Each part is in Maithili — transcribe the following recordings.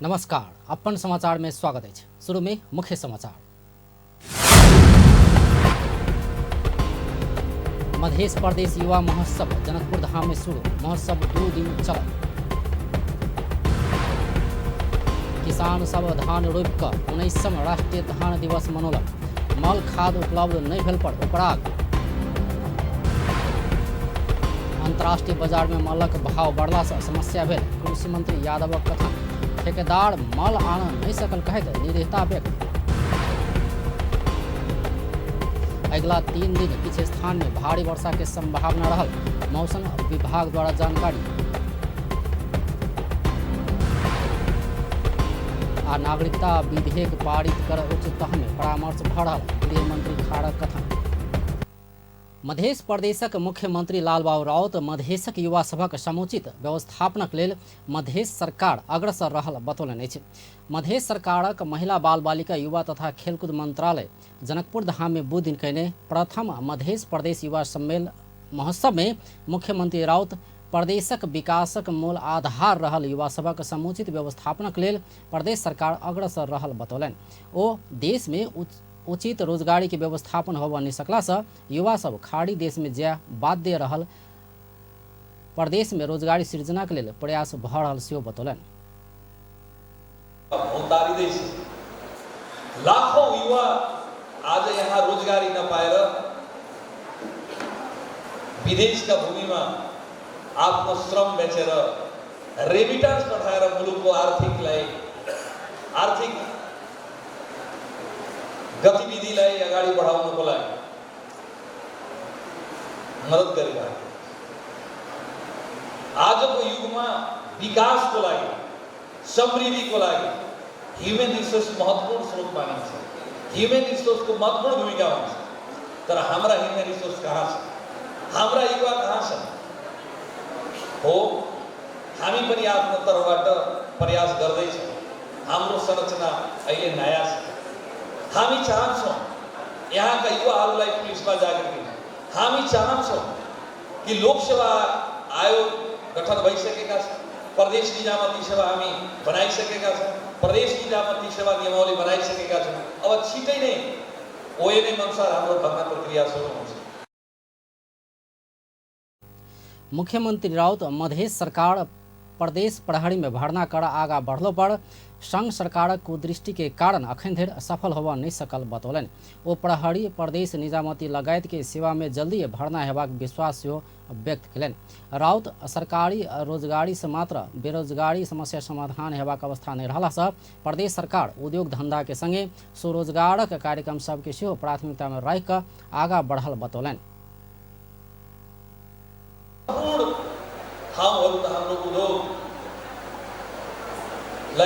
नमस्कार, अपन समाचार में स्वागत अछि। शुरू में मुख्य समाचार। मध्य प्रदेश युवा महोत्सव जनकपुर धाम में शुरू, महोत्सव 2 दिन चलत। किसान सब धान रोपि कऽ 19म राष्ट्रीय धान दिवस मनौलक। मल खाद उपलब्ध नहि भेल पर उपराग। अंतर्राष्ट्रीय बाजार में मलक भाव बढ़ला से समस्या भेल, कृषि मंत्री यादवक कथन। ठेकेदार मल आन नहि सकल कहैत निरीहता व्यक्त। अगिला 3 दिन किछु स्थान में भारी वर्षा के संभावना रहल, मौसम विभाग द्वारा जानकारी। आ नागरिकता विधेयक पारित कर उच्च तह में परामर्श भ रहल, गृह मंत्री खाड़क कथन। मध्य प्रदेशक मुख्यमंत्री लालबाबू राउत मधेशक युवा सभक समुचित व्यवस्थापनक लेल मधेश सरकार अग्रसर रहल बतौलनि अछि। मधेश सरकारक महिला बाल बालिका युवा तथा खेलकूद मंत्रालय जनकपुर धाम में बुध दिन कयने प्रथम मधेश प्रदेश युवा सम्मेलन महोत्सव में मुख्यमंत्री राउत प्रदेशक विकासक मूल आधार रहल युवा सभक समुचित व्यवस्थापनक लेल प्रदेश सरकार अग्रसर रहल बतौलनि। ओ देश में उचित रोजगारी के व्यवस्थापन होबऽ नहि सकला से युवा सब खाड़ी देश में जाय बाध्य रहल, प्रदेश में रोजगारी सृजना के लेल प्रयास भऽ रहल सेहो बतौलनि। लाखौं युवा आज यहाँ रोजगारी नपाएर विदेशका भूमिमा आफ्नो श्रम बेचेर रेमिटान्स पठाएर मुलुकको आर्थिक गतिविधिलाई अगाडि बढाउनको लागि मद्दत गरिरहेको। आजको युगमा विकासको लागि, समृद्धिको लागि ह्युमन रिसोर्स महत्त्वपूर्ण स्रोत मानिन्छ। ह्युमन रिसोर्सको महत्त्वपूर्ण भूमिका हुन्छ। तर हाम्रा ह्युमन रिसोर्स कहाँ छ? हाम्रा युवा कहाँ छन्? हो, हामी पनि आफ्नो तर्फबाट प्रयास गर्दैछौँ। हाम्रो संरचना अहिले नयाँ छ। हामी चाहन्छौँ यहाँका युवाहरूलाई पुलिसमा जागृति। हामी चाहन्छौँ कि लोकसेवा आयोग गठन भइसकेका छन्, प्रदेश निजामती सेवा हामी बनाइसकेका छौँ, प्रदेश निजामती सेवा नियमावली बनाइसकेका छौँ। अब छिटै नै ओएनएम अनुसार हाम्रो भर्ना प्रक्रिया सुरु हुन्छ। मुख्यमंत्री राउत मधेश सरकार प्रदेश प्रहरी में भर्ना कर आगा बढ़लो पर संघ सरकारक कुदृष्टि के कारण अखन धरि सफल होबऽ नहि सकल बतौलनि। ओ प्रहरी प्रदेश निजामती लगायत के सेवा में जल्दी भर्ना हेबाक विश्वास सेहो व्यक्त कयलनि। राउत सरकारी रोजगारी से मात्र बेरोजगारी समस्या समाधान हेबाक अवस्था नहि रहला से प्रदेश सरकार उद्योग धंधा के संगे स्वरोजगारक कार्यक्रम सबके सेहो प्राथमिकता में राखि कऽ आगा बढ़ल बतौलनि। सम्पूर्ण ठाउँहरू त हाम्रो उद्योगलाई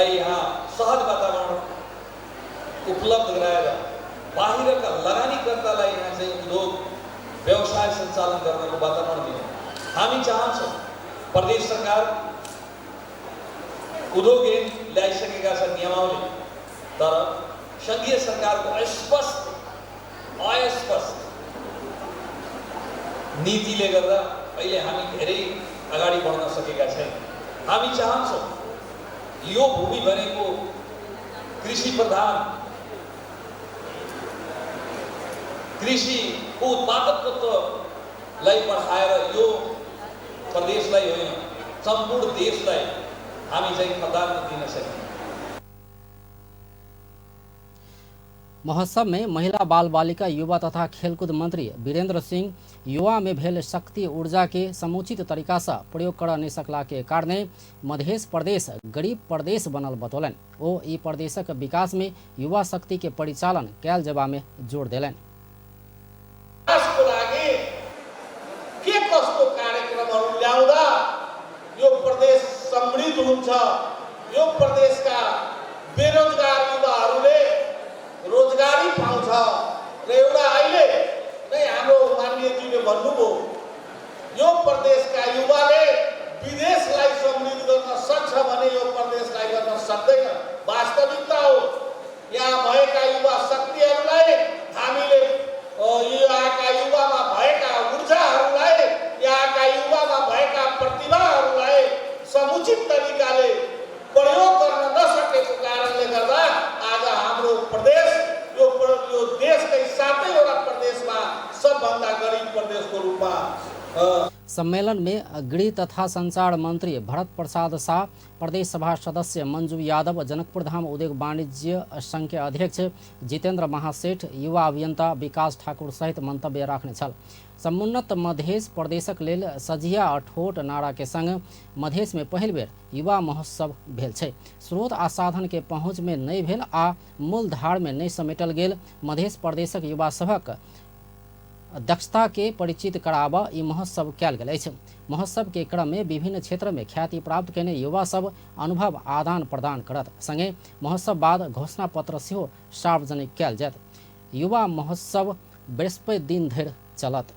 यहाँ सहज वातावरण उपलब्ध गराएर बाहिरका लगानीकर्तालाई यहाँ चाहिँ उद्योग व्यवसाय सञ्चालन गर्नको वातावरण दिने हामी चाहन्छौँ। प्रदेश सरकार उद्योग ऐन ल्याइसकेका छन् नियमावली, तर सङ्घीय सरकारको अस्पष्ट नीतिले गर्दा अहिले हामी धेरै अगाडि बढ्न सकेका छैनौँ। हामी चाहन्छौँ यो भूमि भनेको कृषि प्रधान, कृषिको उत्पादकत्वलाई बढाएर यो प्रदेशलाई होइन सम्पूर्ण देशलाई हामी चाहिँ खाद्यान्न दिन सकिन्छ। महोत्सव में महिला बाल बालिका युवा तथा खेलकूद मंत्री वीरेंद्र सिंह युवा में भेल शक्ति ऊर्जा के समुचित तरीका से प्रयोग कर नहीं सकला के कारणे मध्य प्रदेश गरीब प्रदेश बनल बतौलनि। ओ ई प्रदेशक विकास में युवा शक्ति के परिचालन कयल जेबा में जोर देलनि। विकासको लागि के कस्तो कार्यक्रमहरू ल्याउँदा यो प्रदेश समृद्ध हुन्छ, यो प्रदेशका बेरोजगार युवाहरूले रोजगारी पाउँछ र एउटा अहिले नै हाम्रो माननीयजीले भन्नुभयो यो प्रदेशका युवाले विदेशलाई समृद्ध गर्न सक्छ भने यो प्रदेशलाई गर्न सक्दैन। वास्तविकता हो। यहाँ भएका युवा शक्तिहरूलाई हामीले यहाँका युवामा भएका ऊर्जाहरूलाई, यहाँका युवामा भएका प्रतिभाहरूलाई समुचित तरिकाले प्रयोग गर्न नसकेको सबभन्दा गरिब प्रदेशको रूपमा। सम्मेलन में गृह तथा संचार मंत्री भरत प्रसाद शाह, प्रदेश सभा सदस्य मंजू यादव, जनकपुर धाम उद्योग वाणिज्य संघ के अध्यक्ष जितेंद्र महासेठ, युवा अभियंता विकास ठाकुर सहित मंतव्य राखने छल। समुन्नत मधेश प्रदेशक लेल सझिया अठोट नारा के संग मधेश में पहिल बेर युवा महोत्सव भेल छै। स्रोत आ साधन के पहुँच में नहि भेल आ मूल धार में नहि समेटल गेल मधेश प्रदेशक युवा सभक दक्षता के परिचित कराब ई महोत्सव कयल गेल अछि। महोत्सव के क्रम में विभिन्न क्षेत्र में ख्याति प्राप्त कयने युवा सब अनुभव आदान प्रदान करत। संगे महोत्सव बाद घोषणा पत्र सेहो सार्वजनिक कयल जायत। युवा महोत्सव बृहस्पति दिन धरि चलत।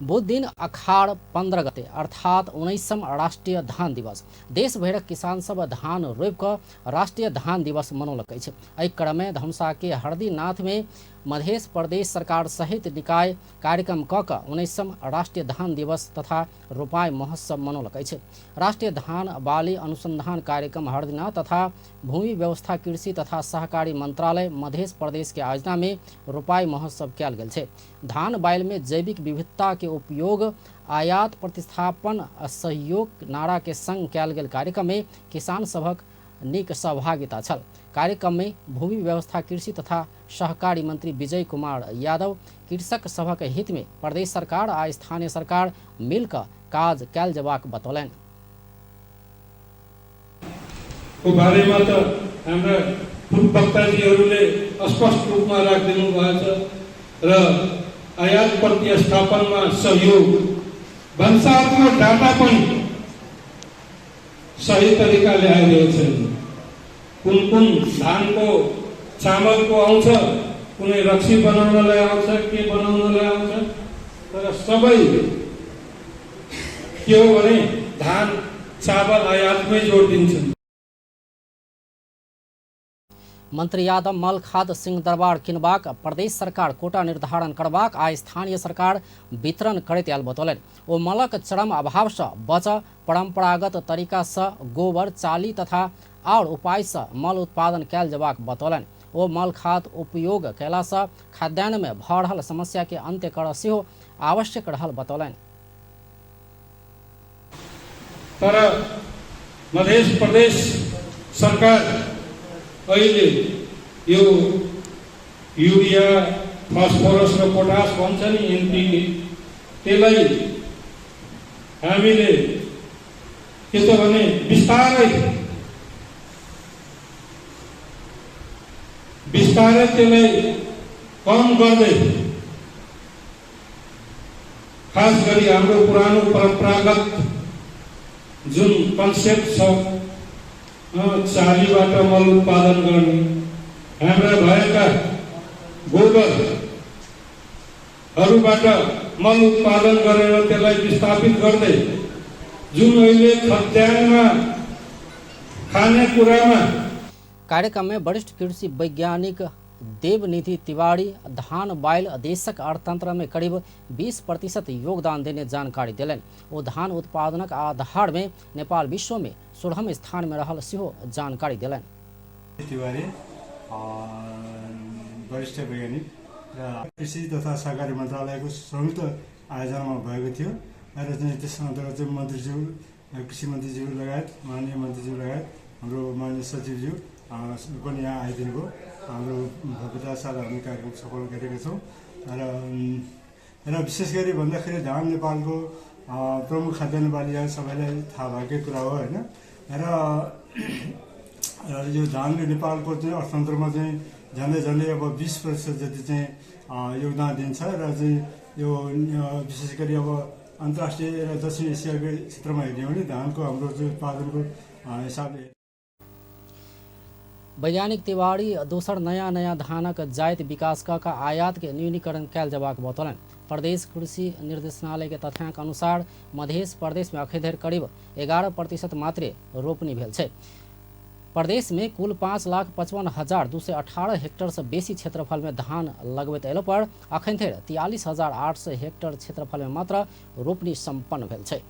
बुध दिन अखाड़ 15 गते अर्थात 19म राष्ट्रीय धान दिवस। देश भरिक किसान सब धान रोपि कऽ राष्ट्रीय धान दिवस मनौलक अछि। एहि क्रम में धनुषा के हरदीनाथ में मध्य प्रदेश सरकार सहित निकाय कार्यक्रम कऽ कऽ 19म राष्ट्रीय धान दिवस तथा रोपाई महोत्सव मनौलक अछि। राष्ट्रीय धान बाली अनुसंधान कार्यक्रम हरदीनाथ तथा भूमि व्यवस्था कृषि तथा सहकारी मंत्रालय मध्य प्रदेश के आयोजना में रोपाई महोत्सव कयल गेल छै। धान बाइल में जैविक विविधता के उपयोग आयात प्रतिस्थापन सहयोग नारा के संग कयल गेल कार्यक्रम में किसान सभक नीक सहभागिता छल। कार्यक्रम में भूमि व्यवस्था कृषि तथा सहकारी मंत्री विजय कुमार यादव कृषक सभक हित में प्रदेश सरकार आ स्थानीय सरकार मिलकर काज कयल जेबाक बतौलनि। को बारेमा त हाम्रा पूर्व वक्ताजीहरूले स्पष्ट रूपमा राखिदिनु भएको छ र आयात प्रतिस्थापनमा सहयोग भन्सारमा डाटा पनि सही तरिकाले आइरहेको छैन। कुन कुन धानको चामलको आउँछ, कुनै रक्सी बनाउनलाई आउँछ, के बनाउनलाई आउँछ, तर सबै के हो भने धान चावल आयातमै जोड दिन्छन्। मंत्री यादव मल खाद सिंहदरबार किनबाक प्रदेश सरकार कोटा निर्धारण करबाक आ स्थानीय सरकार वितरण करैत आयल बतौलनि। ओ मलक चरम अभाव से बच परंपरागत तरीका से गोबर चाली तथा और उपाय से मल उत्पादन कयल जेबाक बतौलनि। ओ मल खाद उपयोग कयला से खाद्यान्न में भऽ रहल समस्या के अंत्य करऽ सेहो आवश्यक रहल बतौलनि। तर मध्य प्रदेश सरकार अहिले यो युरिया फस्फोरस र पोटास भन्छ नि एनपिके, त्यसलाई हामीले के छ भने बिस्तारै बिस्तारै त्यसलाई कम गर्दै खास गरी हाम्रो पुरानो परम्परागत जुन कन्सेप्ट छ चालीबाट मल उत्पादन गर्ने, हाम्रा भएका गोबरहरूबाट मल उत्पादन गरेर त्यसलाई विस्थापित गर्दै जुन अहिले खाद्यान्नमा खानेकुरामा। कार्यक्रम में वरिष्ठ कृषि वैज्ञानिक देवनिधि तिवारी धान बाइल देशक अर्थतंत्र में करीब 20% योगदान देने जानकारी देलनि। ओ धान उत्पादनक आधार में नेपाल विश्व में 16वें स्थान में रहल सेहो जानकारी देलनि। तिवारी वरिष्ठ वैज्ञानिक र कृषि तथा सहकारी मन्त्रालयको संयुक्त आयोजनामा भएको थियो र चाहिँ त्यस अन्तर्गत चाहिँ मन्त्रीज्यू, कृषि मन्त्रीज्यू लगायत माननीय मन्त्रीज्यू लगायत हाम्रो माननीय सचिवज्यू पनि यहाँ आइदिनु भयो। हाम्रो भव्यता साथ हामी कार्यक्रम सफल गरेका छौँ र विशेष गरी भन्दाखेरि धान नेपालको प्रमुख खाद्यान्न बाली यहाँ सबैलाई थाहा भएकै कुरा हो होइन। र यो धानले नेपालको चाहिँ अर्थतन्त्रमा चाहिँ झन्डै झन्डै अब 20% जति चाहिँ योगदान दिन्छ र चाहिँ यो विशेष गरी अब अन्तर्राष्ट्रिय र दक्षिण एसियाको क्षेत्रमा हेर्ने हो भने धानको हाम्रो चाहिँ उत्पादनको हिसाबले। वैज्ञानिक तिवारी दोसर नयाँ नयाँ धानक जाति विकास क आयात के न्यूनीकरण कयल जेबाक बतौलनि। प्रदेश कृषि निर्देशनालय के तथ्यांक अनुसार मध्य प्रदेश में अखन धरि करीब 11% मात्रे रोपनी भेल छै। प्रदेश में कुल 5,55,218 हेक्टर से बेसी क्षेत्रफल में धान लगबैत अयलो पर अखन धरि 43,800 हेक्टर क्षेत्रफल में मात्र रोपनी सम्पन्न भेल छै।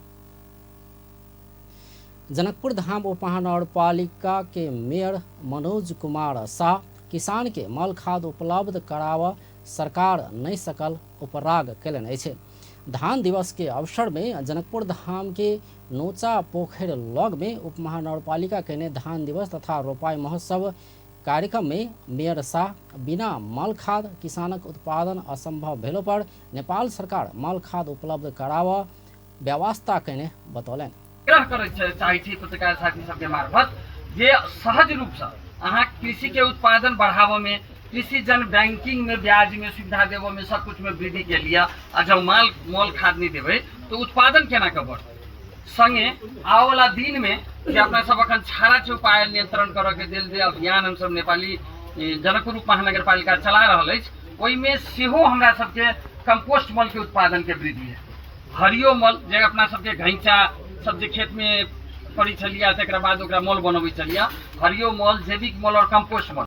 जनकपुर धाम उपमहानगरपालिका के मेयर मनोज कुमार शाह किसान के मल खाद उपलब्ध कराव सरकार नहि सकल उपराग कयलनि अछि। धान दिवस के अवसर में जनकपुर धाम के नोचा पोखर लग में उपमहानगरपालिका केने धान दिवस तथा रोपाई महोत्सव कार्यक्रम में मेयर शाह बिना मल खाद किसानक उत्पादन असंभव भेलो पर नेपाल सरकार मल खाद उपलब्ध कराव व्यवस्था केने बतौलनि। आग्रह करय चाहै छी पत्रकार साथी सबके मार्फत जे सहज रूपसँ अहाँ कृषि के उत्पादन बढ़ाबऽ में, कृषि जन बैंकिंग में ब्याज में सुविधा देबऽ में, सब कुछ में वृद्धि के लिए आ जब माल मोल खाद नहीं देबै तो उत्पादन केना के बढ़तै। संगे आबऽवला दिन में जे अपना सब अखन छाड़ा चौपायल नियंत्रण करऽ के लेल जे अभियान हमसब नेपाली जनकपुर उप महानगरपालिका चला रहल अछि, ओहिमे सेहो हमरा सबके कंपोस्ट मल के उत्पादन के वृद्धि है। हरियो मल जे अपना सबके घैचा सब जे खेत में करै छलियै, तकरा बाद ओकरा मल बनबै छलियै, हरियो मल, जैविक मल और कंपोस्ट मल।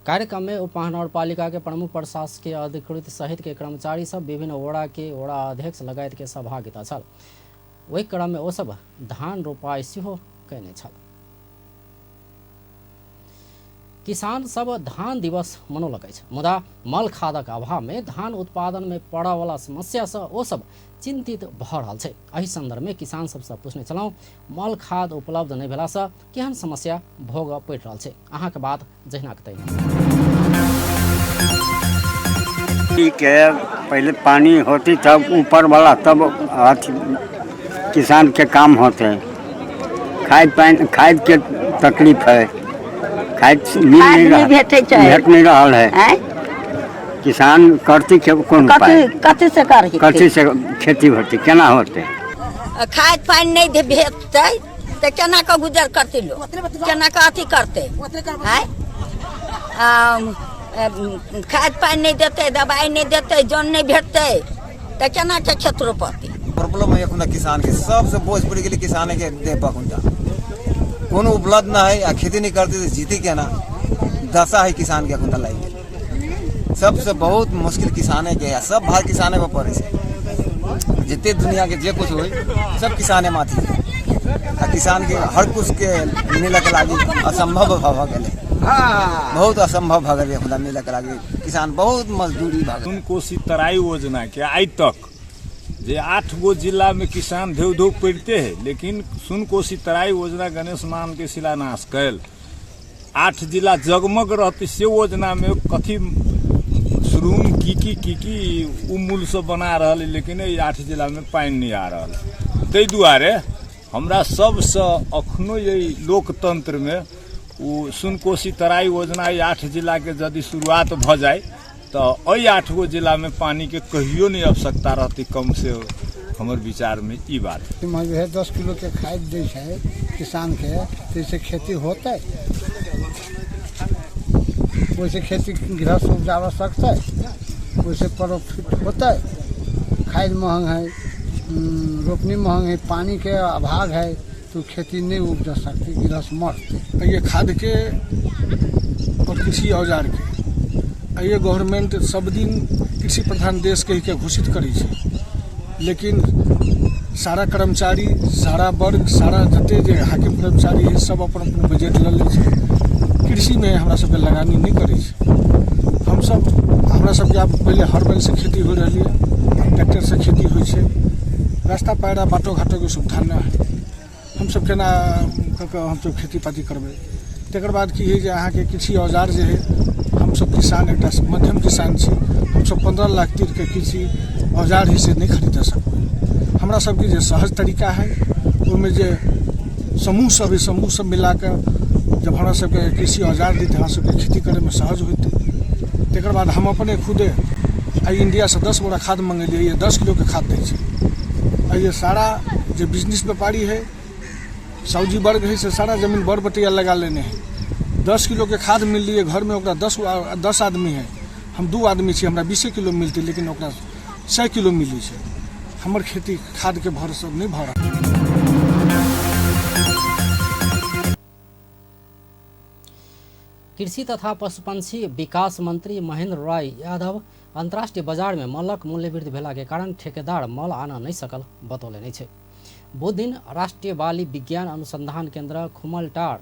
कार्यक्रम में उप महानगरपालिका के प्रमुख प्रशासकीय अधिकृत सहित के कर्मचारी सब, विभिन्न वड़ा के वड़ा अध्यक्ष लगायत के सहभागिता छल। ओहि क्रम में ओ सब धान रोपाई सेहो कयने छल। किसान सब धान दिवस मनौलक अछि, मुदा मल खादक अभाव में धान उत्पादन में पड़य वाला समस्या से ओ सब चिंतित भऽ रहल छै। एहि संदर्भ में किसान सबसँ पूछने छलहुँ, मल खाद उपलब्ध नहि भेला से केहन समस्या भोगऽ पड़ि रहल छै। अहाँके बात जहिना के तहिना। के पहले पानी होती तब ऊपर वाला तब किसान के काम होते। खाद पानी खाद के तकलीफ है, खाद मिल नहीं रहा, भेट नहीं रहा है। किसान करती के कौन उपाय, कथी से करही, कथी से खेती होती, केना होते। खाद पानी नहीं भेटतै तऽ केना कऽ गुजर करतै लोक, केना कऽ अथी करतै। खाद पानि नहि देतै, दवाइ नहि देतै, जन नहि भेटतै तऽ केना के खेत रोपतै। प्रॉब्लम है एखन किसान के, सबसे बोझ पड़ि गेलै किसान के देह पर। एखन कोनो उपलब्ध न है आ खेती नहीं करते तो जीते केना, दशा है किसान के एखन लागि गेल। सबसे बहुत मुश्किल किसाने के है, सब भार किसाने पर पड़े छै। जते दुनिया के जे कुछ हो सब किसाने माथी है आ किसान के हर कुछ के मिले के लागी असंभव भऽ गेलै, बहुत असंभव भऽ गेलै एखन मिले के लागी। किसान बहुत मजदूरी भऽ गेल। कोसी तराई योजना के आइ तक जे 8 गो जिला में किसान धो धो पड़ते है, लेकिन सुनकोशी तराई योजना गणेश मान के शिलान्यास कैल 8 जिला जगमग रहते से योजना में कथी शुरूम की की की की उ मूल से बना रहा, लेकिन 8 जिला में पानि नहीं आ रहा। ताहि दुआरे हमरा सबसे अखनो यही लोकतंत्र में उ सुनकोशी तराई योजना 8 जिला के यदि शुरुआत भ जाए तो एहि 8 गो जिला में पानी के कहियो नहीं आवश्यकता रहती, कम से हमर विचार में ई बात। 10 किलो के खाद दै छै किसान के, तो खेती होतै, वैसे खेती गृहस्थ उपजाब सकतै, वैसे प्रॉफिट होतै। खाद महंग है, रोपनी महंग है, पानी के अभाव है, तो खेती नहीं उपजा सकती, गृहस्थ मरते। ये खाद के और कृषि औजार के ये गवर्नमेंट सब दिन कृषि प्रधान देश कह के घोषित करै छै, लेकिन सारा कर्मचारी, सारा वर्ग, सारा जते जे हाकिम कर्मचारी है सब अपन अपन बजट लऽ लै छै। कृषि में हमरा सबके लगानी नहीं करै छै। हमसब हमरा सबके आब पहिले हर बैल से खेती हो रही है, ट्रैक्टर से खेती होइ छै, रास्ता पैरा बाटो घाटो के सुविधा नहि है। हमसब केना कऽ कऽ हमसब खेती पाती करबै। तकर बाद की है जे अहाँके कृषि औजार जे है, हमसब किसान एकटा मध्यम किसान छी, हमसब 15 लाख तीर के कृषि औजार है से नहीं खरीद सकबै। हमरा सबके जे सहज तरीका है ओहिमे जे समूह सब है, समूह सब मिलाके जब हमरा सबके कृषि औजार देते हमरा सबके खेती करैमे सहज होइतै। तकर बाद हम अपने खुदे आइ इंडिया से 10 बोरा खाद मंगेलियै, ये 10 किलो के खाद दै छै। आ ये सारा जे बिजनेस व्यापारी है, सब्जी वर्ग है, से सारा जमीन बड़ बटैया लगा लेने है। 10 किलो के खाद मिल रही है घर में, ओकरा 10 आदमी है, हम 2 आदमी छी, हमरा 20 किलो मिलते, लेकिन ओकरा 100 किलो मिलै छै। हमर खेती खाद के भरोसे नहीं भऽ रहल। कृषि तथा पशुपक्षी विकास मंत्री महेंद्र राय यादव अंतर्राष्ट्रीय बाजार में मलक मूल्य वृद्धि भेला के कारण ठेकेदार मल आना नहीं सकल बतौलनि अछि। बुध दिन राष्ट्रीय बाली विज्ञान अनुसंधान केंद्र खुमलटार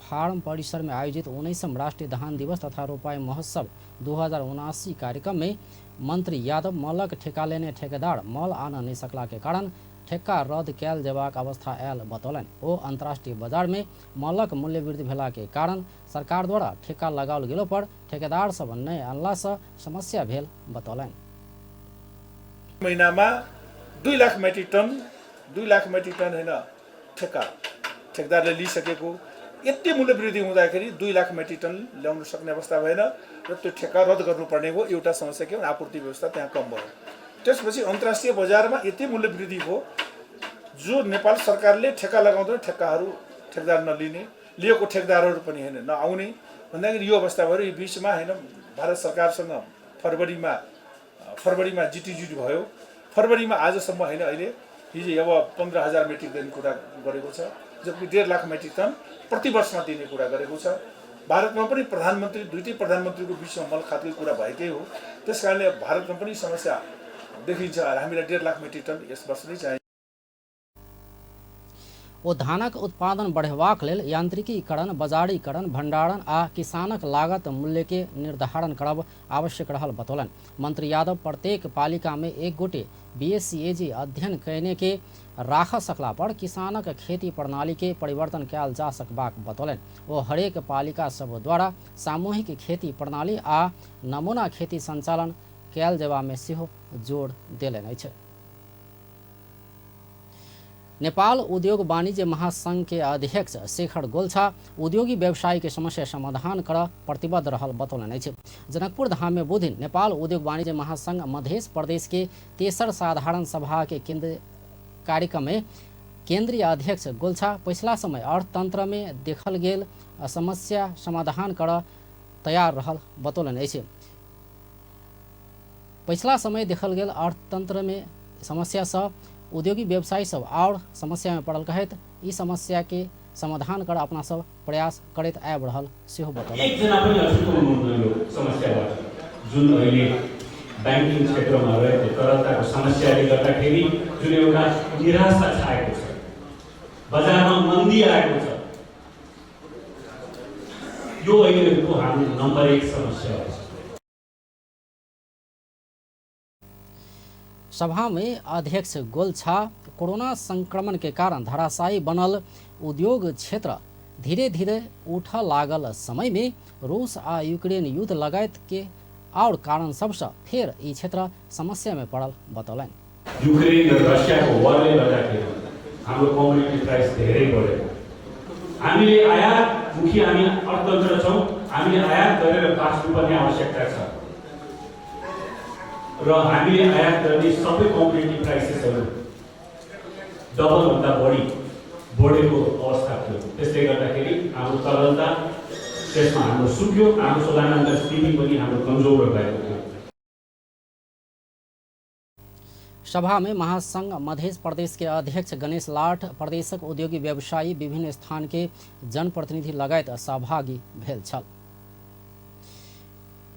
फार्म परिसर में आयोजित 19म राष्ट्रीय धान दिवस तथा रोपाई महोत्सव 2079 कार्यक्रम में मंत्री यादव मलक ठेका लेने ठेकेदार मल आन नहि सकला के कारण ठेक्का रद्द कयल जेबाक अवस्था आयल बतौलनि। ओ अंतर्राष्ट्रीय बाजार में मलक मूल्य वृद्धि भेला के कारण सरकार द्वारा ठेक्का लगाओल गेलो पर ठेकेदार सब नहि अनला से समस्या भेल बतौलनि। महीनामा 2 lakh metric ton, 2 lakh metric ton हैन ठेक्का ठेकदारले लिइसकेको, यति मूल्य वृद्धि हुँदाखेरि 2 लाख मेट्रिक टन ल्याउन सक्ने अवस्था भएन र त्यो ठेक्का रद्द गर्नुपर्ने हो। एउटा समस्या के हो, आपूर्ति व्यवस्था त्यहाँ कम भयो। त्यसपछि अन्तर्राष्ट्रिय बजारमा यति मूल्य वृद्धि हो जो नेपाल सरकारले ठेक्का लगाउँदैन, ठेक्काहरू ठेकदार नलिने, लिएको ठेकदारहरू पनि हैन नआउने भन्दाखेरि यो अवस्था भयो। यो बिचमा हैन भारत सरकारसँग फरवरीमा जिटिजिटी भयो। फरवरीमा आजसम्म हैन अहिले हिजो अब 15,000 मेट्रिक दिने कुरा गरेको छ, जबकि 1.5 लाख मेट्रिक टन प्रति वर्षमा दिने कुरा गरेको छ। भारतमा पनि प्रधानमन्त्री, दुईटै प्रधानमन्त्रीको बिचमा मलखातको कुरा भएकै हो। त्यस कारणले भारतमा पनि समस्या देखिन्छ। हामीलाई 1.5 लाख मेट्रिक टन यस वर्ष नै चाहिन्छ। ओ धानक उत्पादन बढ़ेबाक लेल यांत्रिकीकरण, बजारीकरण, भंडारण आ किसानक लागत मूल्य के निर्धारण करब आवश्यक रहल बतौलनि। मंत्री यादव प्रत्येक पालिका में एक गोटे बीएससी अध्ययन कयने के राख सकला पर किसानक खेती प्रणाली के परिवर्तन कयल जा सकबाक बतौलनि। ओ हरेक पालिका सब द्वारा सामूहिक खेती प्रणाली आ नमूना खेती संचालन कयल जेबा में सेहो जोर देलनि अछि। नेपाल उद्योग वाणिज्य महासंघ के अध्यक्ष शेखर गोल्छा उद्योगी व्यवसायी के समस्या समाधान कर प्रतिबद्ध रहल बतौलनि अछि। जनकपुर धाम में बुधदिन नेपाल उद्योग वाणिज्य महासंघ मध्य प्रदेश के तेसर साधारण सभा के केंद्र कार्यक्रम में केंद्रीय अध्यक्ष गोल्छा पिछला समय अर्थतंत्र में देखल गेल समस्या समाधान कर तैयार रहल बतौलनि अछि। पिछला समय देखल गेल अर्थतंत्र में समस्या से उद्योगी व्यवसायी सब और समस्या में पड़ल कहैत ई समस्या के समाधान कर अपना सब प्रयास करैत आबि रहल सेहो बतौलनि। एकजना पनि अछुतो हुनुहुन्न यो समस्याबाट, जुन अहिले ब्याङ्किङ क्षेत्रमा रहेको तरलताको समस्याले गर्दाखेरि जुन एउटा निराशा छाएको छ, बजारमा मन्दी आएको छ, यो अहिलेको हाम्रो नम्बर 1 समस्या हो। सभा में अध्यक्ष गोल्छा कोरोना संक्रमण के कारण धराशायी बनल उद्योग क्षेत्र धीरे धीरे उठ लागल समय में रूस आ यूक्रेन युद्ध लगायत के और कारण सबसे फेर ई क्षेत्र समस्या में पड़ल बतौलनि। युक्रेन र रसियाको वारले गर्दाखेरि हाम्रो कमोडिटी प्राइस धेरै बढ्यो। हामीले आयातमुखी हामी अर्थतन्त्र छौँ, हामीले आयात गरेर बाँच्नुपर्ने आवश्यकता छ र हामीले आयात गर्ने सबै कमोडिटी प्राइसेसहरू डबलभन्दा बढी बढेको अवस्था थियो। त्यसले गर्दाखेरि हाम्रो तरलता त्यसमा हाम्रो सुक्यो, हाम्रो शोधानान्तर स्थिति पनि हाम्रो कमजोर भएको थियो। सभा में महासंघ मध्य प्रदेश के अध्यक्ष गणेश लाठ, प्रदेशक उद्योगी व्यवसायी, विभिन्न स्थान के जनप्रतिनिधि लगायत सहभागी भेल छल।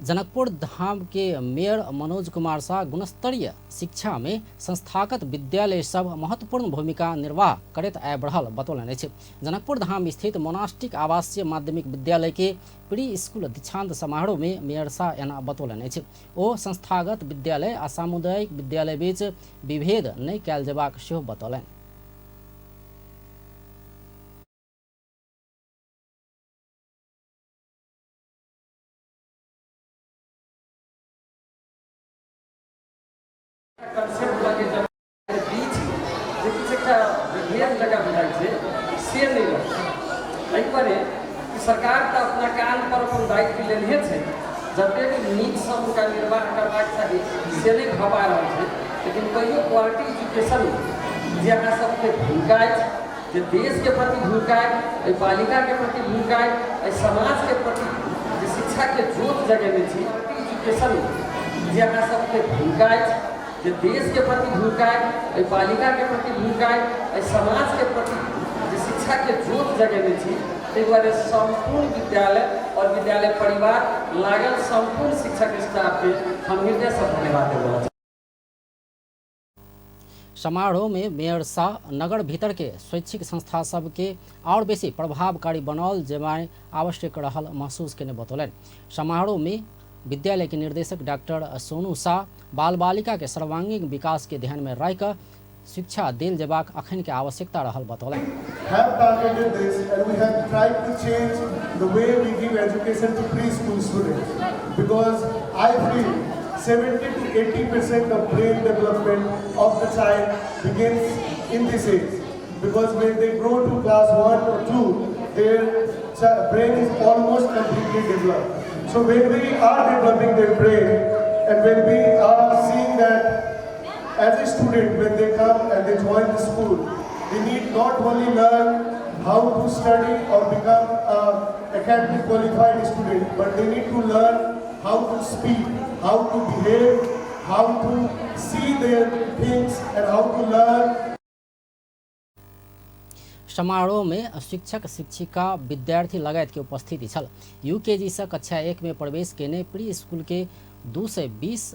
जनकपुर धाम के मेयर मनोज कुमार शाह गुणस्तरीय शिक्षा में संस्थागत विद्यालय सब महत्वपूर्ण भूमिका निर्वाह करैत आबि रहल बतौलनि अछि। जनकपुर धाम स्थित मोनास्टिक आवासीय माध्यमिक विद्यालय के प्री स्कूल दीक्षांत समारोह में मेयर शाह एना बतौलनि अछि। ओ संस्थागत विद्यालय आ सामुदायिक विद्यालय बीच विभेद नहि कयल जेबाक सेहो बतौलनि। कंसेप्ट लगे जब बीच जे किछु एकटा विभेद जकाँ बुझाइ छै से नहि रहै। एहि दुआरे कि सरकार तऽ अपना कान पर अपन दायित्व लेनहे छै, जतेक नीकसँ हुनका निर्वाह करबाक चाही से नहि भऽ पा रहल छै। लेकिन कहियो क्वालिटी एजुकेशन जे अहाँ सबके भूमिका अछि, जे देशके प्रति भूमिका अछि, एहि पालिकाके प्रति भूमिका अछि, एहि समाजके प्रति जे शिक्षाके जोत जगेने छी, क्वालिटी एजुकेशन जे अहाँ सबके भूमिका अछि, जे देशके प्रति भूमिका अछि, एहि पालिकाके प्रति भूमिका अछि, एहि समाजके प्रति जे शिक्षाके जोत जगेने छी, ताहि दुआरे सम्पूर्ण विद्यालय और विद्यालय परिवार लागल सम्पूर्ण शिक्षक स्टाफके हम हृदयसँ धन्यवाद देब। समारोह में मेयर शाह नगर भीतर के स्वैच्छिक संस्था सबके और बेसी प्रभावकारी बनाओल जेबाय आवश्यक रहल महसूस केने बतौलनि। समारोह में विद्यालय के निर्देशक डॉक्टर सोनू शाह बाल बालिका के सर्वांगीण विकास के ध्यान में राखि कऽ शिक्षा देल जेबाक अखन के आवश्यकता रहल बतौलनि। Have targeted this and we have tried to change the way we give education to preschool students, because I feel 70 to 80% of brain development of the child begins in this age, because when they grow to class 1 or 2, their brain is almost completely developed. So when we are developing their brain and when we are seeing that as a student, when they come and they join the school, they need not only learn how to study or become an academic qualified student, but they need to learn how to speak, how to behave, how to see their things and how to learn. समारोह में शिक्षक शिक्षिका विद्यार्थी लगायत के उपस्थिति छल। यूकेजी से कक्षा 1 में प्रवेश केने प्री स्कूल के 220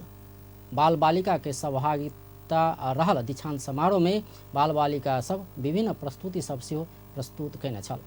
बाल बालिका के सहभागिता रहल दीक्षांत समारोह में बाल बालिका सब विभिन्न प्रस्तुति सब सेहो प्रस्तुत केने छल।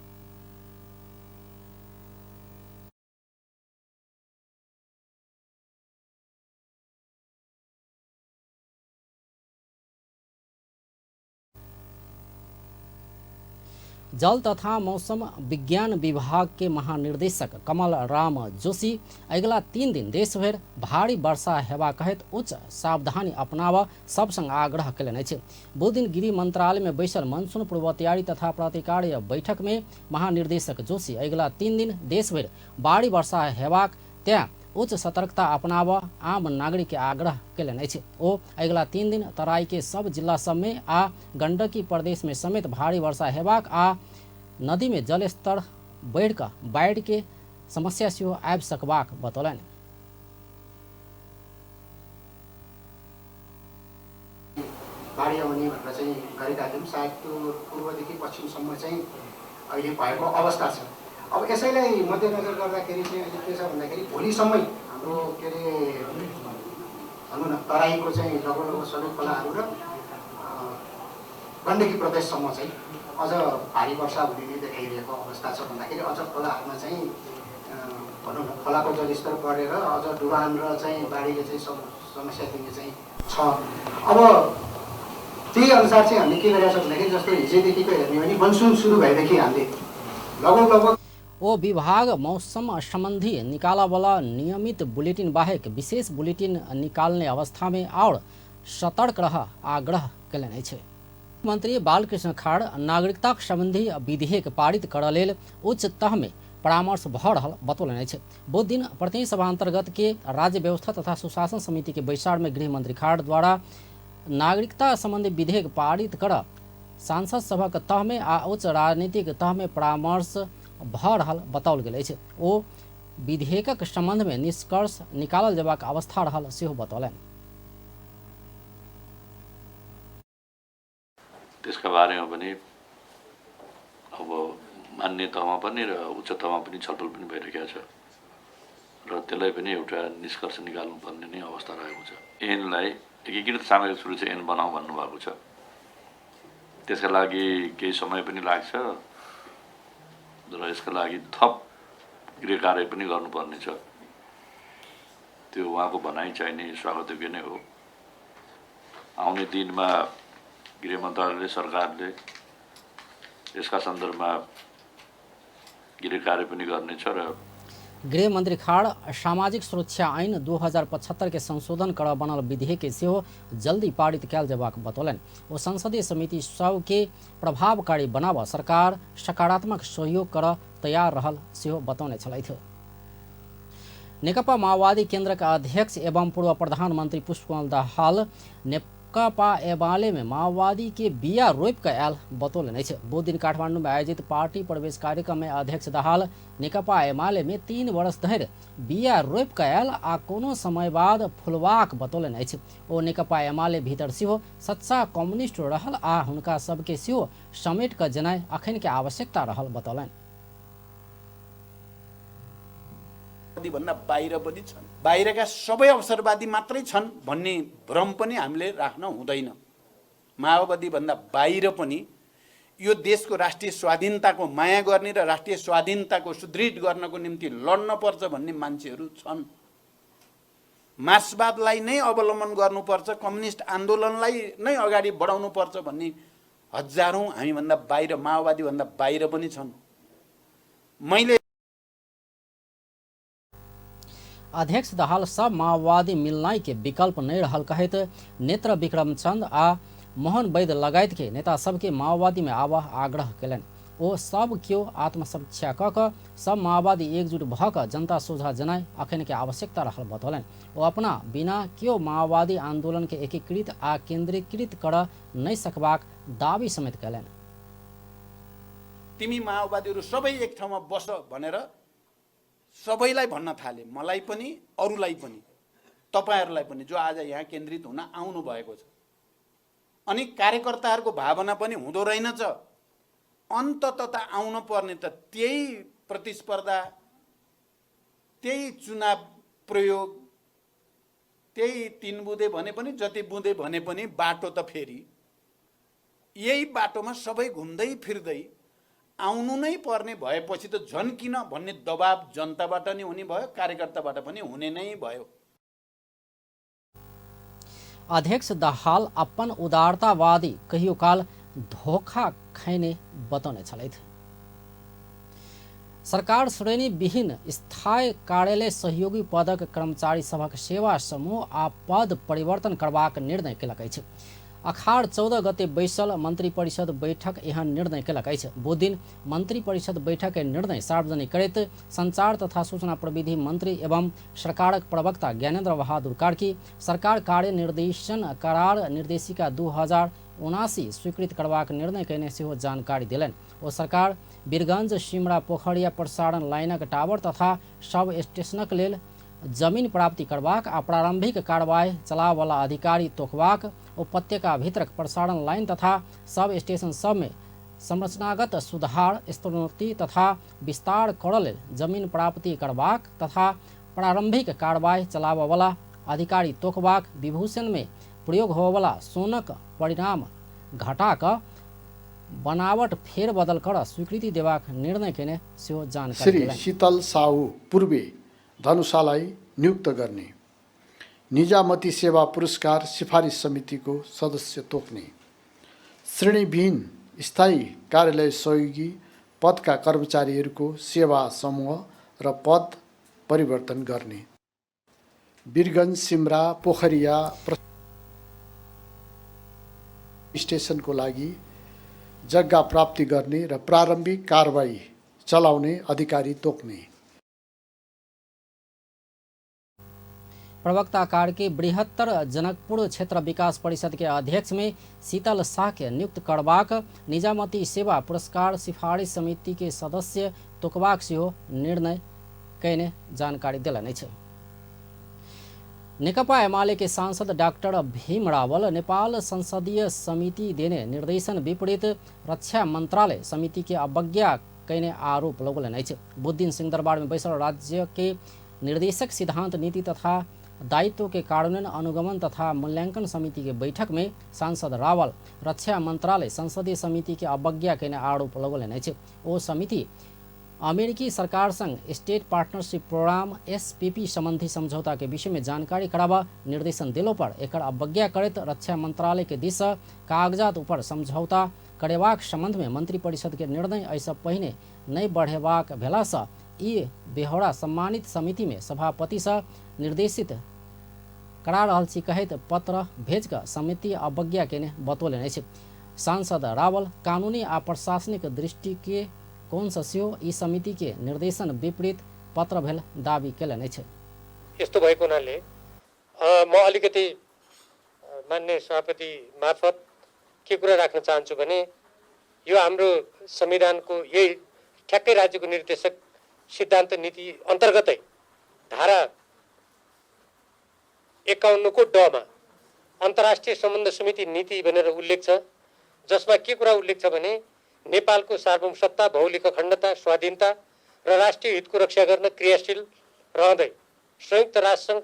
जल तथा मौसम विज्ञान विभाग के महानिर्देशक कमल राम जोशी अगिला 3 दिन देशभरि भारी वर्षा हेबा कहैत उच्च सावधानी अपनाबऽ सब संग आग्रह कयलनि अछि। बुधदिन गृह मंत्रालय में बैसल मानसून पूर्व तैयारी तथा प्रतिकार्य बैठक में महानिर्देशक जोशी अगिला 3 दिन देशभरि भारी वर्षा हेबाक तें उच्च सतर्कता अपनाबऽ आम नागरिक के आग्रह कयलनि अछि। ओ अगिला 3 दिन तराई के सब जिला सब में आ गंडकी प्रदेश में समेत भारी वर्षा हेबाक आ नदी में जलस्तर बढ़ि कऽ बाढ़ि के समस्या सेहो आबि सकबाक बतौलनि। बाढी आउने भनेर चाहिँ गरेका थियौँ, सायद त्यो पूर्वदेखि पश्चिमसम्म चाहिँ अहिले भएको अवस्था छ। अब यसैलाई मध्यनजर गर्दाखेरि चाहिँ अहिले के छ भन्दाखेरि भोलिसम्मै हाम्रो के अरे भनौँ न तराईको चाहिँ लगभग लगभग सबै खोलाहरू र गण्डकी प्रदेशसम्म चाहिँ अझ भारी वर्षा हुने नै देखाइरहेको अवस्था छ भन्दाखेरि अझ खोलाहरूमा चाहिँ भनौँ न खोलाको जलस्तर बढेर अझ डुबान र चाहिँ बाढीले चाहिँ समस्या दिने चाहिँ छ। अब त्यही अनुसार चाहिँ हामीले के गरेका छौँ भन्दाखेरि जस्तो हिजोदेखिको हेर्ने हो भने मनसुन सुरु भएदेखि हामीले लगभग लगभग ओ विभाग मौसम संबंधी निकालवाला नियमित बुलेटिन बाहेक विशेष बुलेटिन निकालने अवस्था में और सतर्क रह आग्रह कयलनि अछि। मंत्री बालकृष्ण खाड़ नागरिकता संबंधी विधेयक पारित करऽ लेल उच्च तह में परामर्श भऽ रहल बतौलनि अछि। बुधदिन प्रतिनिधि सभा अंतर्गत के राज्य व्यवस्था तथा सुशासन समिति के बैसार में गृह मंत्री खाड़ द्वारा नागरिकता संबंधी विधेयक पारित कर सांसद सभक तह में आ उच्च राजनीतिक तह में परामर्श भऽ रहल बताओल गेल अछि। ओ विधेयकक संबंध में निष्कर्ष निकालल जेबाक अवस्था रहल सेहो बतौलनि। त्यसका बारेमा पनि अब मान्य तहमा पनि र उच्च तहमा पनि छलफल पनि भइरहेको छ र त्यसलाई पनि एउटा निष्कर्ष निकाल्नुपर्ने नै अवस्था रहेको छ। ऐनलाई एकीकृत सामाजिक सुरक्षा ऐन बनाऊ भन्नुभएको छ, त्यसका लागि केही समय पनि लाग्छ र यसका लागि थप गृह कार्य पनि गर्नुपर्ने छ। त्यो उहाँको भनाइ चाहिँ नि स्वागतयोग्य नै हो। आउने दिनमा गृह मन्त्रालयले सरकारले यसका सन्दर्भमा गृह कार्य पनि गर्नेछ र गृह मंत्री खाड़ सामाजिक सुरक्षा ऐन 2075 के संशोधन कर बनल विधेयक के सेहो जल्दी पारित कयल जेबाक बतौलनि। ओ संसदीय समिति सब के प्रभावकारी बनाबऽ सरकार सकारात्मक सहयोग कर तैयार रहल सेहो बतौने छलथि। नेकपा माओवादी केंद्र के अध्यक्ष एवं पूर्व प्रधानमंत्री पुष्पकमल दाहाल नेकपा एमाले में माओवादी के बिया रोपि कऽ आयल बतौलनि अछि। बुधदिन काठमांडू में आयोजित पार्टी प्रवेश कार्यक्रम में अध्यक्ष दाहाल नेकपा एमाले में 3 वर्ष धरि बिया रोपि कऽ आयल आ कोनो समय बाद फुलबाक बतौलनि अछि। ओ नेकपा एमाले भीतर सेहो सच्चा कम्युनिस्ट रहल आ हुनका सबके सेहो समेट कऽ जेनाइ अखन के आवश्यकता रहल बतौलनि। भन्दा बाहिर पनि छन्, बाहिरका सबै अवसरवादी मात्रै छन् भन्ने भ्रम पनि हामीले राख्न हुँदैन। माओवादीभन्दा बाहिर पनि यो देशको राष्ट्रिय स्वाधीनताको माया गर्ने र राष्ट्रिय स्वाधीनताको सुदृढ गर्नको निम्ति लड्न पर्छ भन्ने मान्छेहरू छन्। मार्क्सवादलाई नै अवलम्बन गर्नुपर्छ, कम्युनिस्ट आन्दोलनलाई नै अगाडि बढाउनुपर्छ भन्ने हजारौँ हामीभन्दा बाहिर, माओवादीभन्दा बाहिर पनि छन्। मैले अध्यक्ष दाहाल सब माओवादी मिलनाई के विकल्प नहीं रहल कहैत नेत्र विक्रम चंद आ मोहन वैद्य लगायत के नेता सबके माओवादी में आवाह आग्रह केलनि। ओ सब केओ आत्मसमीक्षा क कऽ सब माओवादी एकजुट भऽ कऽ जनता सोझा जनाइ अखन के आवश्यकता रहल बतौलनि। ओ अपना बिना केओ माओवादी आंदोलन के एकीकृत आ केंद्रीकृत कर नहि सकबाक दावी समेत केलनि। तिमी माओवादीहरू सबै एक ठाउँमा बस भनेर सबैलाई भन्न थाले, मलाई पनि, अरूलाई पनि, तपाईहरूलाई पनि, जो आज यहाँ केन्द्रित हुन आउनु भएको छ। अनि कार्यकर्ताहरूको भावना पनि हुँदो रहेनछ। अन्तत त आउनु पर्ने त त्यही प्रतिस्पर्धा, त्यही चुनाव प्रयोग, त्यही 3 बुँदे भने पनि, जति बुँदे भने पनि बाटो त फेरि यही बाटोमा सबै घुम्दै फिर्दै आउनु नै पर्ने भएपछि त झन् किन भन्ने दबाब जनताबाट नै हुने भयो, कार्यकर्ताबाट पनि हुने नै भयो। अध्यक्ष दाहाल अपन उदारतावादी कहियो काल धोखा खैने बतौने छलथि। सरकार श्रेणी विहीन स्थायी कार्यालय सहयोगी पदक कर्मचारी सभक सेवा समूह आ पद परिवर्तन करबाक निर्णय केलक अछि। अखाड़ 14 गते बैसल मंत्रिपरिषद बैठक एहन निर्णय केलक अछि। बुधदिन मंत्रिपरिषद बैठक के निर्णय सार्वजनिक करैत संचार तथा सूचना प्रविधि मंत्री एवं सरकारक प्रवक्ता ज्ञानेन्द्र बहादुर कार्की सरकार कार्य निर्देशन करार निर्देशिका 2079 स्वीकृत करबाक निर्णय कयने सेहो जानकारी देलनि। ओ सरकार वीरगंज सिमरा पोखरिया प्रसारण लाइनक टावर तथा सब स्टेशनक लेल जमीन प्राप्ति करबाक आ प्रारंभिक कार्रवाई चलावला अधिकारी तोकबाक उपत्यका भीतरक प्रसारण लाइन तथा सब स्टेशन सब में संरचनागत सुधार, स्तरोन्नति तथा विस्तार करऽ लेल जमीन प्राप्ति करबाक तथा प्रारंभिक कार्रवाई चलावला अधिकारी तोकबाक, विभूषण में प्रयोग होवला सोनक परिणाम घटा कऽ बनावट फेरबदल कर स्वीकृति देबाक निर्णय केने सेहो जानकारी श्री देलनि। शीतल साहु पूर्वी धनुषालाई नियुक्त गर्ने, निजामती सेवा पुरस्कार सिफारिस समितिको सदस्य तोक्ने, श्रेणीविहीन स्थायी कार्यालय सहयोगी पदका कर्मचारीहरूको सेवा समूह र पद परिवर्तन गर्ने, वीरगञ्ज सिमरा पोखरिया स्टेशनको लागि जग्गा प्राप्ति गर्ने र प्रारम्भिक कारबाही चलाउने अधिकारी तोक्ने। प्रवक्ता कार्की बृहत्तर जनकपुर क्षेत्र विकास परिषद के अध्यक्ष में शीतल शाह के नियुक्त करबाक, निजामती सेवा पुरस्कार सिफारिश समिति के सदस्य तोकबाक सेहो निर्णय कयने जानकारी देलनि अछि। नेकपा एमाले के सांसद डाक्टर भीम रावल नेपाल संसदीय समिति देने निर्देशन विपरीत रक्षा मंत्रालय समिति के अवज्ञा कयने आरोप लगौलनि अछि। बुधदिन सिंहदरबार में बैसल राज्य के निर्देशक सिद्धांत नीति तथा दायित्व के कार्यान्वयन अनुगमन तथा मूल्यांकन समिति के बैठक में सांसद रावल रक्षा मंत्रालय संसदीय समिति के अवज्ञा कयने आरोप लगौलनि अछि। ओ समिति अमेरिकी सरकार संग स्टेट पार्टनरशिप प्रोग्राम एसपीपी संबंधी समझौता के विषय में जानकारी कराबा निर्देशन दिलो पर एकर अवज्ञा करैत रक्षा मंत्रालय के दिस कागजात ऊपर समझौता करेबाक संबंध में मंत्रिपरिषद के निर्णय एहिसँ पहिने नहि बढ़ेबाक भेलासँ ई बेहोरा सम्मानित समिति में सभापतिसँ निर्देशित करा रहल छी कहैत पत्र भेज कऽ समिति अवज्ञा केने बतौलनि अछि। सांसद रावल कानूनी आ प्रशासनिक दृष्टि के कोणसँ सेहो ई समिति के निर्देशन विपरीत पत्र भेल दावी केलनि अछि। यस्तो भएको हुनाले म अलिकति मान्य सभापति मार्फत के कुरा राख्न चाहन्छु भने यो हाम्रो संविधानको यही ठ्याक्कै राज्यको निर्देशक सिद्धान्त नीति अन्तर्गतै धारा 51 को ड मा अन्तर्राष्ट्रिय सम्बन्ध समिति नीति भनेर उल्लेख छ, जसमा के कुरा उल्लेख छ भने नेपालको सार्वभौम सत्ता, भौगोलिक अखण्डता, स्वाधीनता र राष्ट्रिय हितको रक्षा गर्न क्रियाशील रहँदै संयुक्त राष्ट्रसङ्घ।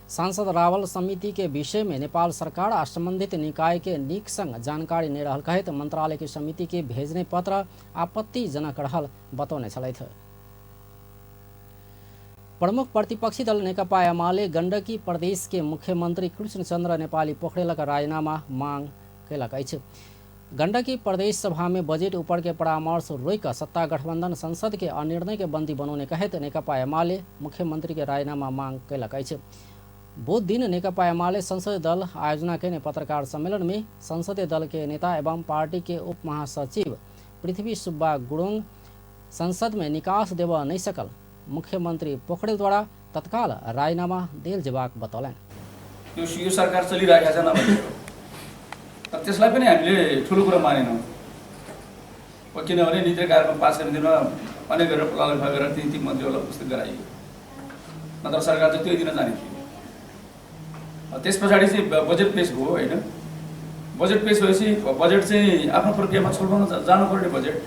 सांसद रावल समिति के विषय में नेपाल सरकार आ संबंधित निकाय के नीक संग जानकारी नहीं रहल कहैत मंत्रालय के समिति के भेजने पत्र आपत्तिजनक रहल बतौने छलथि। प्रमुख प्रतिपक्षी दल नेकपा एमाले गण्डकी प्रदेश के मुख्यमंत्री कृष्णचन्द्र नेपाली पोखरेलक राजीनामा मांग कयलक अछि। गण्डकी प्रदेश सभा में बजट ऊपर के परामर्श रोकि सत्ता गठबंधन संसद के अनिर्णय के बंदी बनौने कहैत नेकपा एमाले मुख्यमंत्री के राजीनामा मांग कयलक अछि। बुध दिन नेकपा एमाले संसदीय दल आयोजना कयने पत्रकार सम्मेलन में संसदीय दल के नेता एवं पार्टी के उप महासचिव पृथ्वी सुब्बा गुरुङ संसद में निकास देबऽ नहीं सकल मुख्यमंत्री पोखरेल द्वारा तत्काल राजीनामा देल जेबाक बतौलनि। यो सरकार चलिरहेको छ नभने तर त्यसलाई पनि हामीले ठुलो कुरा मानेनौँ, किनभने नीति कार्यक्रम पास गर्ने दिनमा अनेक गरेर प्रलालन गरेर ती मन्त्रीहरूलाई उपस्थित गराइयो, नत्र सरकार चाहिँ त्यही दिन जाने थियो। त्यस पछाडि चाहिँ बजेट पेस भयो होइन, बजेट पेस भएपछि बजेट चाहिँ आफ्नो प्रक्रियामा छलफलमा जानुपर्ने बजेट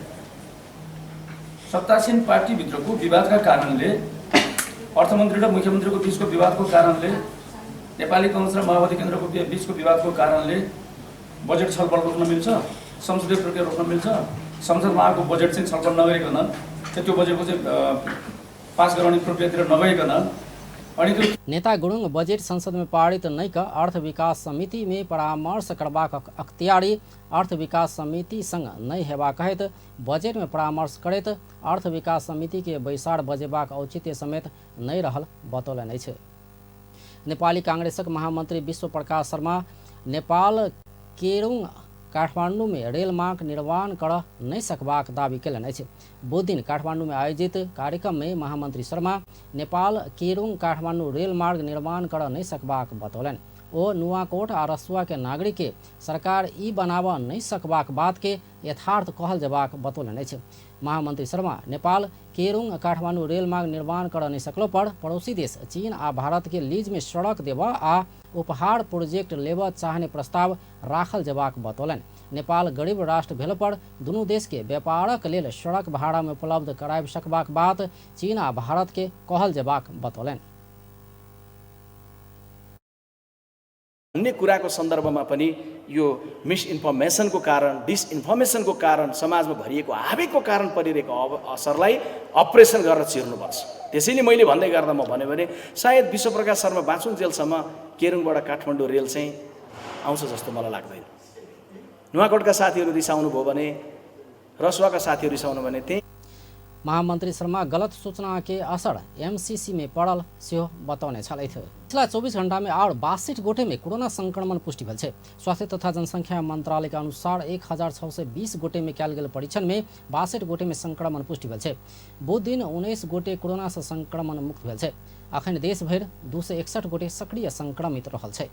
सत्तासीन पार्टीभित्रको विवादका कारणले, अर्थमन्त्री र मुख्यमन्त्रीको बिचको विवादको कारणले, नेपाली कङ्ग्रेस र माओवादी केन्द्रको बिचको विवादको कारणले बजेट छलफल रोक्न मिल्छ, संसदीय प्रक्रिया रोक्न मिल्छ? संसदमा आएको बजेट चाहिँ छलफल नगरिकन, त्यो बजेटको चाहिँ पास गराउने प्रक्रियातिर नगइकन अनि त्यो नेता गुरुङ बजेट संसद में पारित नहीं क अर्थ विकास समिति में परामर्श करबाक अख्तियारी अर्थ विकास समिति संग नहीं हेबाक कहैत बजेट में परामर्श करैत अर्थ विकास समिति के बैसार बजेबाक औचित्य समेत नहीं रहल बतौलनि अछि। नेपाली कांग्रेसक महामंत्री विश्व प्रकाश शर्मा नेपाल केरुङ काठमाडौँ में रेल मार्ग निर्माण कर नहीं सकबाक दावी कयलनि अछि। बुध दिन काठमाडौँ में आयोजित कार्यक्रम में महामंत्री शर्मा नेपाल केरुङ काठमाडौँ रेल मार्ग निर्माण कर नहीं सकबाक बतौलनि। ओ नुआकोट आ रसुआ के नागरिक के सरकार ई बनाबऽ नहीं सकबाक बात के यथार्थ कहल जेबाक बतौलनि अछि। महामंत्री शर्मा नेपाल केरुङ काठमाडौँ रेल मार्ग निर्माण कर नहीं सकलो पर पड़ोसी देश चीन आ भारत के लीज में सड़क देबऽ आ उपहार प्रोजेक्ट लेबऽ चाहने प्रस्ताव राखल जेबाक बतौलनि। नेपाल गरीब राष्ट्र भेल पर दुनू देश के व्यापारक लेल सड़क भाड़ा में उपलब्ध कराबि सकबाक बात चीन आ भारत के कहल जेबाक बतौलनि। भन्ने कुराको सन्दर्भमा पनि यो मिसइन्फर्मेसनको कारण, डिसइन्फर्मेसनको कारण, समाजमा भरिएको आवेगको कारण परिरहेको असरलाई अपरेसन गरेर चिर्नुपर्छ। त्यसैले मैले भन्दै गर्दा म भन्यो भने सायद विश्वप्रकाश शर्मा बाँचुन्जेलसम्म केरुङबाट काठमाडौँ रेल चाहिँ आउँछ जस्तो मलाई लाग्दैन। नुवाकोटका साथीहरू रिसाउनु भयो भने, रसुवाका साथीहरू रिसाउनु भने त्यही महामंत्री शर्मा गलत सूचना के असर एमसीसी में पड़ल सेहो बतौने छलथि। पिछला 24 घंटा में और 62 गोटे में कोरोना संक्रमण पुष्टि भेल छै। स्वास्थ्य तथा जनसंख्या मंत्रालय के अनुसार 1620 गोटे में कयल गेल परीक्षण में 62 गोटे में संक्रमण पुष्टि भेल छै। बुध दिन 19 गोटे कोरोना से संक्रमण मुक्त भेल छै। अखन देश भरि 261 गोटे सक्रिय संक्रमित रहल छै।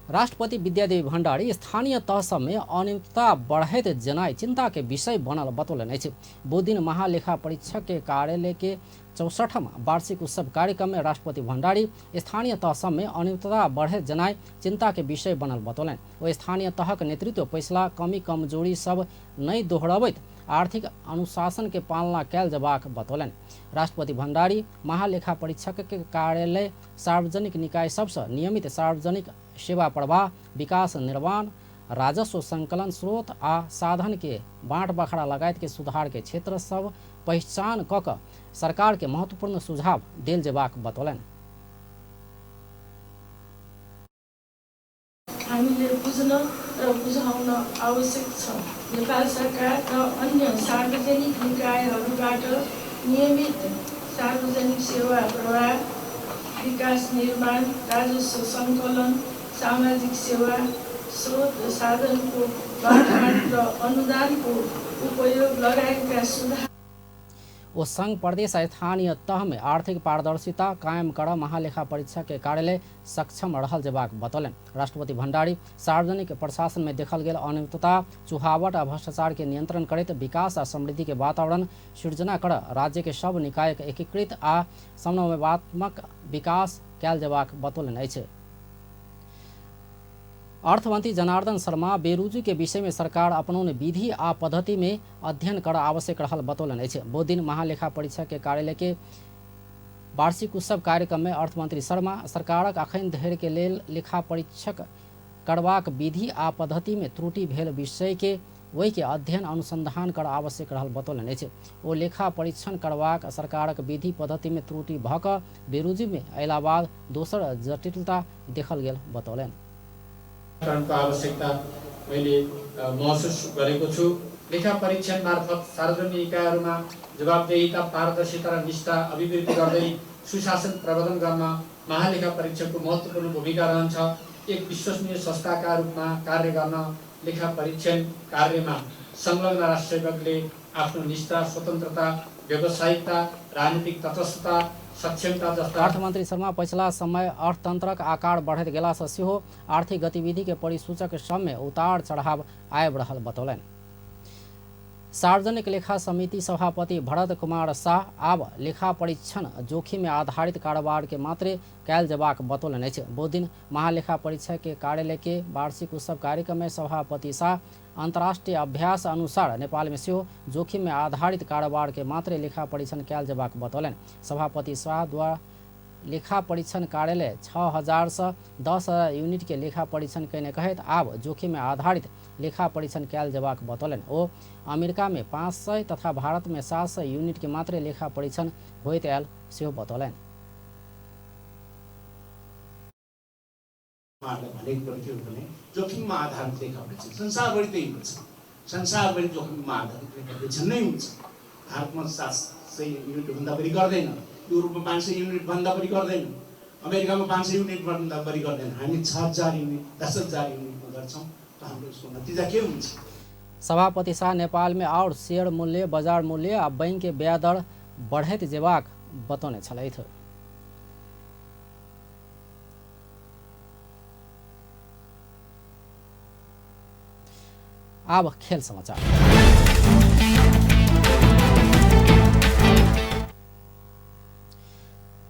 राष्ट्रपति विद्यादेवी भण्डारी स्थानीय तह सब में अनियमितता बढ़ैत जनाइ चिंता के विषय बनल बतौलनि अछि। बुध दिन महालेखा परीक्षक के कार्यालय के 64वां वार्षिक उत्सव कार्यक्रम में राष्ट्रपति भण्डारी स्थानीय तह सब में अनियमितता बढ़ैत जनाइ चिंता के विषय बनल बतौलनि। ओ स्थानीय तहक नेतृत्व पैसला कमी कमजोरी सब नहि दोहरबैत आर्थिक अनुशासन के पालना कयल जेबाक बतौलनि। राष्ट्रपति भण्डारी महालेखा परीक्षक के कार्यालय सार्वजनिक निकाय सबसँ नियमित सार्वजनिक सेवा प्रवाह, विकास निर्माण, राजस्व संकलन स्रोत आ साधन के बाँट बखरा लगायत के सुधार के क्षेत्र सब पहचान क क सरकार के महत्वपूर्ण सुझाव देल जेबाक बतौलनि। हामीले बुझ्न र बुझाउन आवश्यक छ। नेपाल सरकार र अन्य सार्वजनिक निकायहरूबाट नियमित सार्वजनिक सेवा प्रवाह, विकास निर्माण, राजस्व संकलन, सामाजिक सेवा, स्रोत साधनको बाँडफाँड र अनुदानको उपयोग लगायतका सुधार। ओ संघ प्रदेश स्थानीय तह में आर्थिक पारदर्शिता कायम कर महालेखा परीक्षक के कार्यालय सक्षम रहल जेबाक बतौलनि। राष्ट्रपति भण्डारी सार्वजनिक प्रशासन में देखल गेल अनियमितता, चुहावट आ भ्रष्टाचार के नियंत्रण करैत विकास आ समृद्धि के वातावरण सृजना कर राज्य के सब निकायक एकीकृत आ समन्वयात्मक विकास कयल जेबाक बतौलनि अछि। अर्थमंत्री जनार्दन शर्मा बेरुजू के विषय में सरकार अपनौने विधि आ पद्धति में अध्ययन कर आवश्यक रहल बतौलनि अछि। बुध दिन महालेखा परीक्षक के कार्यालय के वार्षिक उत्सव कार्यक्रम में अर्थमंत्री शर्मा सरकारक अखन धरि के लेल लेखा परीक्षक करबाक विधि आ पद्धति में त्रुटि भेल विषय के ओहि के अध्ययन अनुसंधान कर आवश्यक रहल बतौलनि अछि। ओ लेखा परीक्षण करबाक सरकारक विधि पद्धति में त्रुटि भऽ कऽ बेरुजी में अयला बाद दोसर जटिलता देखल गेल बतौलनि। आवश्यकता मैले महसुस गरेको छु। लेखा परीक्षण मार्फत सार्वजनिक निकायहरूमा जवाबदेहिता, पारदर्शिता र निष्ठा अभिवृद्धि गर्दै सुशासन प्रवर्धन गर्न महालेखा परीक्षकको महत्त्वपूर्ण भूमिका रहन्छ। एक विश्वसनीय संस्थाका रूपमा कार्य गर्न लेखा परीक्षण कार्यमा संलग्न राष्ट्रसेवकले आफ्नो निष्ठा, स्वतन्त्रता, व्यावसायिकता, राजनीतिक तटस्थता, सक्षमता जस्ता। अर्थमंत्री शर्मा पछिला समय अर्थतंत्रक आकार बढ़ैत गेलासँ सेहो आर्थिक गतिविधि के परिसूचक सबमे उतार चढ़ाव आबि रहल बतौलनि। सार्वजनिक लेखा समिति सभापति भरत कुमार शाह आब लेखा परीक्षण जोखिम में आधारित कारोबार के मात्रे कैल जेबाक बतौलनि अछि। बुधदिन महालेखा परीक्षक के कार्यालय के वार्षिक उत्सव कार्यक्रम में सभापति शाह अंतर्राष्ट्रीय अभ्यास अनुसार नेपाल में सेहो जोखिम में आधारित कारोबार के मात्रे लेखा परीक्षण कैल जेबाक बतौलनि। सभापति शाह द्वारा लेखा परीक्षण कार्यालय 6000 से 10,000 यूनिट के लेखा परीक्षण कयने कहैत आब जोखिम में आधारित लेखा परीक्षण कैल जेबाक बतौलनि। ओ अमेरिका में 500 तथा भारत में 700 यूनिट के मात्रे लेखा परीक्षण होइत आयल सेहो बतौलनि। भनेको कुरो के हो भने जोखिममा आधारित लेखा परीक्षण संसारभरि त्यही हुन्छ। संसारभरि जोखिममा आधारित लेखा परीक्षण नै हुन्छ। भारतमा 700 युनिटभन्दा बढी गर्दैन, युरोपमा 500 युनिटभन्दा बढी गर्दैन, अमेरिकामा 500 युनिटभन्दा बढी गर्दैन। हामी 6000 युनिट, 10,000 युनिटमा गर्छौँ त हाम्रो यसको नतिजा के हुन्छ? सभापति शाह नेपाल में और शेयर मूल्य, बाजार मूल्य आ बैंक के ब्याज दर बढ़ैत जेबाक बतौने छलथि। आब खेल समाचार।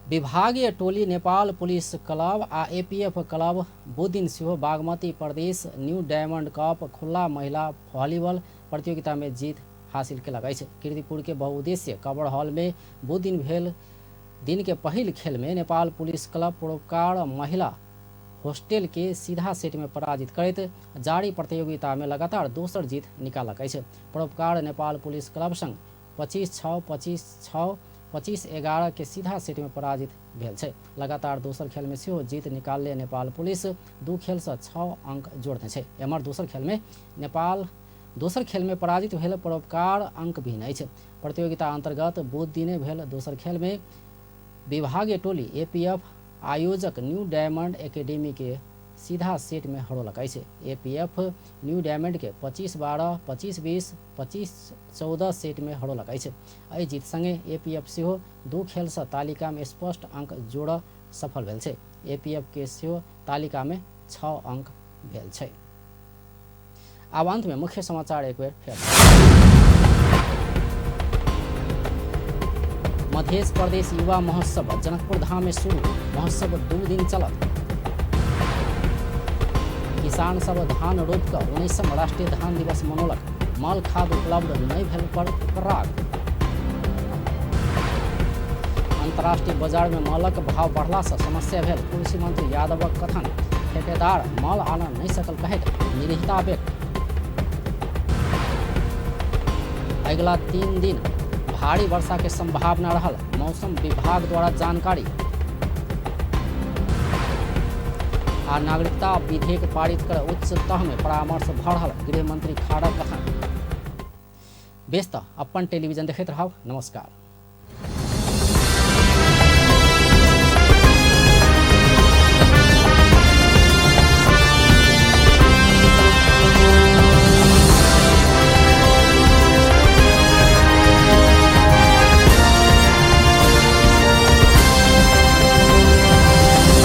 विभागीय टोली नेपाल पुलिस क्लब आ एपीएफ क्लब बुधदिन सेहो बागमती प्रदेश न्यू डायमंड कप खुला महिला वॉलीबॉल प्रतियोगिता में जीत हासिल केलक अछि। कीर्तिपुर के बहुउद्देशीय कवर हॉल में बुधदिन भेल दिन के पहिल खेल में नेपाल पुलिस क्लब परोपकार महिला हॉस्टल के सीधा सेट में पराजित करैत जारी प्रतियोगिता में लगातार दोसर जीत निकालक अछि। परोपकार नेपाल पुलिस क्लब संग 25-6, 25-6, 25-11 के सीधा सेट में पराजित भेल छै। लगातार दोसर खेल में सेहो जीत निकालले नेपाल पुलिस 2 खेल से 6 अंक जोड़ने छै। एम्हर दोसर खेल में पराजित भेल परोपकार अंक विहीन अछि। प्रतियोगिता अंतर्गत बुध दिने भेल दोसर खेल में विभागीय टोली एपीएफ आयोजक न्यू डायमंड एकेडमी के सीधा सेट में हरौलक अछि। एपीएफ न्यू डायमंड के 25-12, 25-20, 25-14 सेट में हरौलक अछि। एहि जीत संगे एपीएफ सेहो 2 खेल से तालिका में स्पष्ट अंक जोड़ सफल भेल छै। एपीएफ के सेहो तालिका में 6 अंक भेल छै। आब अंत में मुख्य समाचार एक बेर फेर। मध्य प्रदेश युवा महोत्सव जनकपुर धाम में शुरू, महोत्सव 2 दिन चलत। किसान सब धान रोपि कऽ 19म राष्ट्रीय धान दिवस मनौलक, मल खाद उपलब्ध नहि भेल पर उपराग। अंतर्राष्ट्रीय बाजार में मलक भाव बढ़ला से समस्या भेल, कृषि मंत्री यादवक कथन, ठेकेदार मल आनऽ नहि सकल कहैत निरीहता व्यक्त। अगिला 3 दिन भारी वर्षा के संभावना रहल, मौसम विभाग द्वारा जानकारी। आ नागरिकता विधेयक पारित कर उच्च तह में परामर्श भ रहल, गृहमंत्री खाड़क कथन। बेस त अपन टेलीविजन देखैत रहब। नमस्कार।